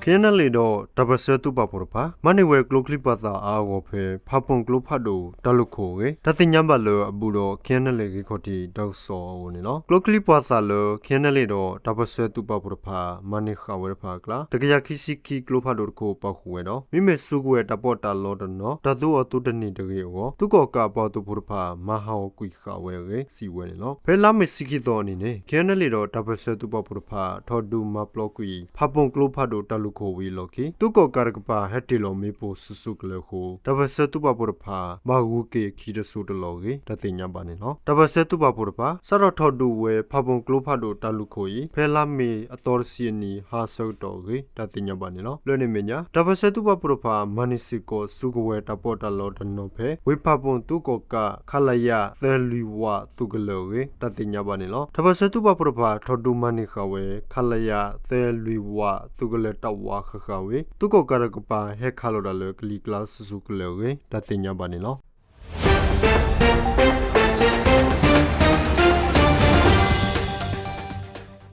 KNLA ဒီးတၢ်ပၢၢ်ဆၢသုးပာ်ဖှိၣ်တဖၣ် မၤန့ၢ်ဝဲကျိချံပှာ်သၣ်အါအဂီၢ်ဖဲ ဖးပူၣ်ကျိဖးဒိၣ်တၢ်လူၢ်ခိၣ်အဂ့ၢ် တၢ်သ့ၣ်ညါဘၣ်လၢအဘူးဒီး KNLA ဂ့ၢ်ခီၣ်ထံးတၢ်ကစီၣ်အအိၣ်န့ၣ်လီၤ. ကျိချံပှာ်သၣ်လၢ KNLA ဒီးတၢ်ပၢၢ်ဆၢသုးပာ်ဖှိၣ်တဖၣ် မၤန့ၢ်ဃာ်ဝဲတဖၣ်အကျါ တကယၤခံဆံခံကျိဖးဒိၣ်တခိၣ်ပာ်ဃုာ်ဝဲဒီး မ့မ့ၢ်စုကဝဲၤတၢ်ပီးတၢ်လီတနီၤ တၢ်သူအီၤသူတန့ၢ်တဂ့ၤအဂီၢ် သုးကီၣ်ကးပှၤသုးဖိတဖၣ် မၤဟးဂီၤကွံာ်ဃာ်ဝဲအဂ့ၢ် စံးဝဲန့ၣ်လီၤ. ဖဲလါမ့ၤဆံခံသီအနံၤန့ၣ် KNLA ဒီးတၢ်ပၢၢ်ဆၢသုးပာ်ဖှိၣ်တဖၣ် ထီၣ်ဒုးမၤပျီကွံာ် ဖးပူၣ်ကျိဖးဒိၣ်တၢ်လူၢ်ခိၣ်ဝံၤအလီၢ်ခံ သုးကီၣ်ကးတကပၤ ဟဲတ့ၢ်လီၤမ့ၣ်ပိၢ်စုာ်စုာ်ကလဲာ်အဃိ တၢ်ပၢၢ်ဆၢသုးပာ်ဖှိၣ်တဖၣ် ဘၣ်ဂုၤက့ၤအခံတစိၤတလီၢ်အဂ့ၢ် တၢ်သ့ၣ်ညါဘၣ်န့ၣ်လီၤ. တၢ်ပၢၢ်ဆၢသုးပာ်ဖှိၣ်တဖၣ် စးထီၣ်ထီၣ်ဒုးဝဲ ဖးပူၣ်ကျိဖးဒိၣ်တၢ်လူၢ်ခိၣ်အံၤ ဖဲလါမ့ၤအသီတဆံအနံၤ ဟါအဆၢကတီၢ်အဂ့ၢ် တၢ်သ့ၣ်ညါဘၣ်န့ၣ်လီၤ. လၢန့ၣ်အမဲာ်ညါ တၢ်ပၢၢ်ဆၢသုးပာ်ဖှိၣ်တဖၣ် မၤန့ၢ်စ့ၢ်ကီး စုကဝဲၤတၢ်ပီးတၢ်လီတနီၤဖဲ ဝ့ၢ်ဖးပူၣ်သုးကီၣ်ကး ခလရ သၢလွံၢ်ဝး သုးကလၢၤအဂ့ၢ် တၢ်သ့ၣ်ညါဘၣ်န့ၣ်လီၤ. တၢ်ပၢၢ်ဆၢသုးပာ်ဖှိၣ်တဖၣ် ထီၣ်ဒုးမၤန့ၢ်ဃာ်ဝဲ ခလရ သၢလွံၢ်ဝး သုးကလၢၤတၢ်ဝးဃၣ်ဃၣ်ဝံၤ သုးကီၣ်ကးတကပၤ ဟဲခးလီၤတၢ်လၢကလံၤကျါစုာ်စုာ်ကလဲာ်အဂ့ၢ် တၢ်သ့ၣ်ညါဘၣ်န့ၣ်လီၤ.